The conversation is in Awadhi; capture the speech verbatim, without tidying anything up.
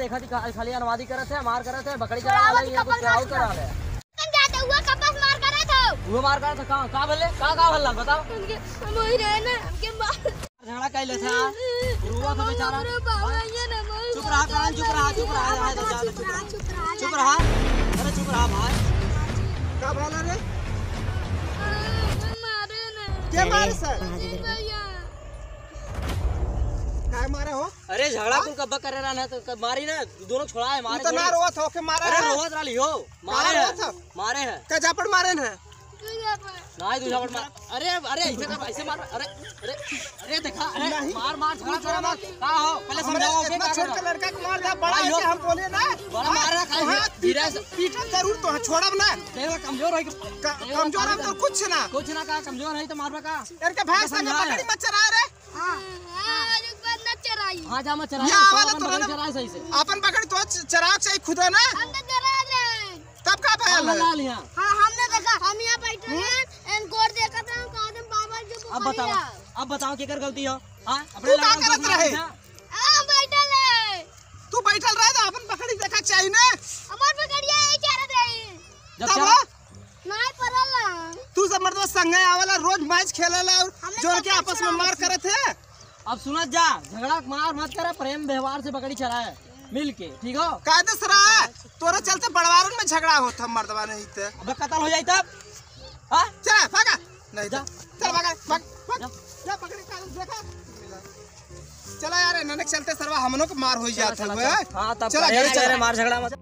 देखा थी, खा-, खाली अनवादी करत है, मार करत है, बकरी चरा ले, ये कुछ और करा ले। कन जाते हुआ कपास मार करत हो। वो मार करत है, कहाँ, कहाँ भले, कहाँ, कहाँ भल्ला, बताओ। हमके, हम वही रहे ना, हमके मार। झगड़ा कर ले था, रुआ तो बेचारा। अरे बाबा, ये ना मार। चुप रहा, करण, चुप रहा, चुप रहा, चुप रहा, चुप रहा, चुप रहा। अरे चुप रहा भाई। का भला रे? मारे ना। के मारे सर? भैया। काय मारे हो? अरे झगड़ा हाँ? कुल कब्बा करे रहा ना तो कब मारी ना, दोनों छोड़ा है, मारे तो ना थोड़ी। रोवत हो के मारे अरे है? रोवत रहा लियो, मारे कहाँ है, रोवत हो? मारे है। का झापड़ मारे न? नहीं, तू झापड़ मार। अरे, अरे, ऐसे कर, ऐसे मार, अरे, अरे, अरे, देखा, अरे, नहीं। मार, मार, झगड़ा करा मत। का हो? पहले हमारे समझाओ, इतना का छोट करना? लड़का को मार दिया, बड़ा भाई, है हो। कि हम बोले ना? बड़ा हाँ, मार रहा, खाली हाँ, धीरे से। पीटब जरूर तो, छोड़ब ना। देखो, कमजोर है कि क-, देखो, कमजोर है तो कुछ ना। कुछ ना का, कमजोर है तो मारबा का? इनके भैंस तो लगे समझाए। पकड़ी मत चरा रे। हाँ। हाँ, आज एक बार न चराई। हाँ, जा मत चराए, ये आवा ना तो बकरी ना। चराए सही से। अपन बकरी तो च-, चराव चाहिए खुदा ना। हम तो चरा रहे हैं। तब का भयल है? हाँ, हमने देखा, हम यहाँ बैठे हैं, एन गोर देखा था, हम कहा थे बाबा जी को अब बताओ, अब बताओ केकर गलती हो? हाँ, अपने तू का लड़का करत को रहे? समझा? हम बैठल है। तू बैठल रहे तो अपन बकरी देखा चाहिए ना। हमार बकरिया यही चरत रही। जब तब चरा- नहीं परल ना। तू सब मर्दवा संगे आवेला, रोज मैच खेलेला और हमने जोन के सबके आपस में चरावे मार से। करत है। अब सुनत जा, झगड़ा मार मत करा, प्रेम व्यवहार से बकरी चराए, मिल के, ठीक हो? कायदे से रहा, तोरे चलते बड़वारन में झगड़ा होत हम मर्दवा नहीं ते। अबे कत्ल हो जाई तब? हाँ? चला, भागा। नहीं जा। चल, भागा, भाग, भाग। जा। जा, बकरी का देखा। चला यार, इन्हने के चलते सरवा हमनों के मार हो चला, जात चला, है, चला। हैं? हाँ, तब चला, का, घरे अरे, चला। अरे, मार झगड़ा मत।